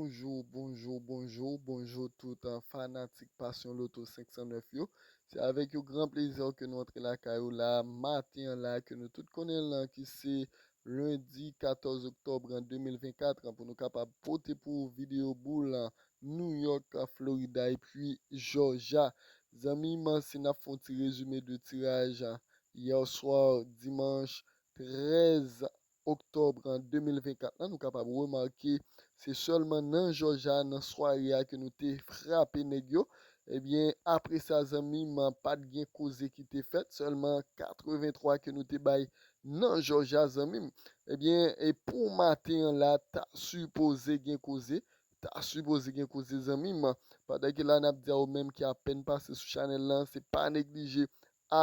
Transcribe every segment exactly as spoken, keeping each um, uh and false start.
Bonjou, bonjou, bonjou, bonjou tout, uh, fanatik Passion Lotto senk san nèf yo. Se avèk yon gran plezi ke nou antre lakay ou la, maten an la, ke nou tout konnen lan, ki se lendi katòz oktòb an de mil vennkat, pou nou kapab pote pou ou videyo boul New York, Florida, epi Georgia. Zanmi m, si n ap fè yon ti rezime de tiraj, yè swa, dimanch trèz oktòb an de mil vennkat lan, nou kapab remake se sèlman nan Georgia, nan sware a, ke nou te frape nèg yo. Ebyen, apre sa, zanmi m, pa t gen koze ki te fèt, sèlman katrevenntwa ke nou te bay nan Georgia, zanmi m. Ebyen, e pou maten an la, ta sipoze gen koze, ta sipoze gen koze, zanmi m. Pandan ke la n ap di a ou menm ki apèn pase sou chanèl lan, se pa neglije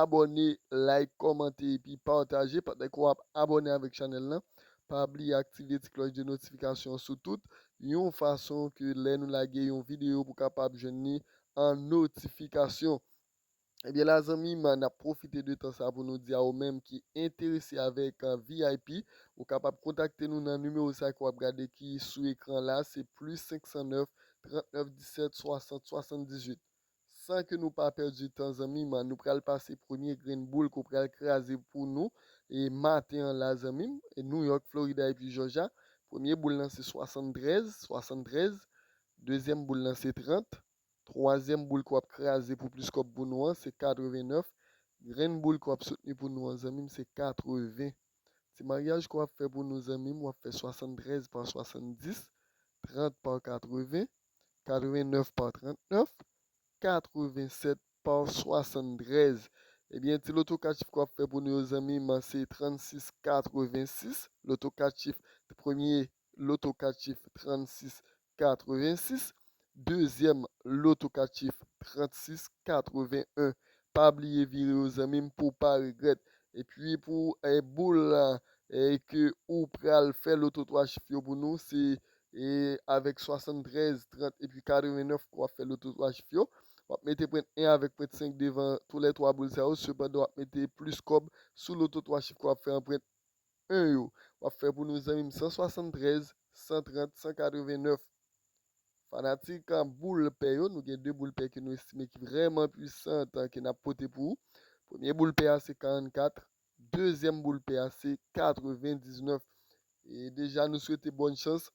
abòne, like, kòmante epi pataje. Pandan ke w ap abòne avèk chanèl lan, pa bliye aktive ti klòch de notifikasyon sou tout, yon fason ke lè nou lage yon videyo pou kapab jwenn li an notifikasyon. Ebyen la, zanmi m, n ap pwofite de tan sa pou nou di a ou menm ki enterese avèk, uh, V I P, ou kapab kontakte nou nan nimewo sa ke w ap gade ki sou ekran la, se plis senk san nèf, trant nèf, disèt, swasant, swasanndizuit. San ke nou pa pèdi tan, zanmi m, nou pral pase premye grenn boul ke w pral kraze pou nou, e maten an la, zanmi m, e New York, Florida epi Georgia. Premye boul lan se swasanntrèz, swasanntrèz. Dezyèm boul lan se trant. Twazyèm boul ke w ap kraze pou plis kòb pou nou an, se katrevennèf. Grenn boul ke w ap soutni pou nou an, zanmi m, se katreven. Ti maryaj ke w ap fè pou nou, zanmi m, w ap fè swasanntrèz pa swasanndis, trant pa katreven, katrevennèf pa trantnèf, katrevensèt pa swasanndrèz. Ebyen, ti loto kat chif ke w ap fè pou nou yo, zanmi m, se trannsis katrevensis. Loto kat chif, premye loto kat chif, trannsis katrevensis. Dezyèm loto kat chif, trannsis katreven en. Pa bliye vire yo, zanmi m, pou w pa regrèt. Epi pou, eh, boul la, eh, ke ou pral fè loto twa chif yo pou nou, se, eh, avèk swasanntrèz, trant epi katrevennèf ke w ap fè loto twa chif yo. W ap mete pwent en avèk pwent senk devan tou lè twa boul sa yo, sepandan w ap mete plis kòb sou loto twa chif ke w ap fè an pwent en yo. W ap fè pou nou, zanmi m, san swasanntrèz, san trant, san katrevennèf. Fanatik, ah, boul pè yo, nou gen de boul pè ke nou estime ki vrèman pwisan, ke n ap pote pou ou. Premye boul pè a se karannkat, dezyèm boul pè a se katrevendiznèf. E deja, nou swete bòn chans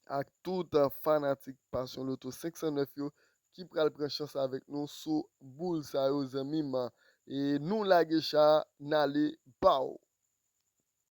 ak tout, ah, fanatik Passion Lotto senk san nèf yo ki pral pran chans avèk nou sou boul sa yo, zanmi m. E nou lage cha, n ale, baw!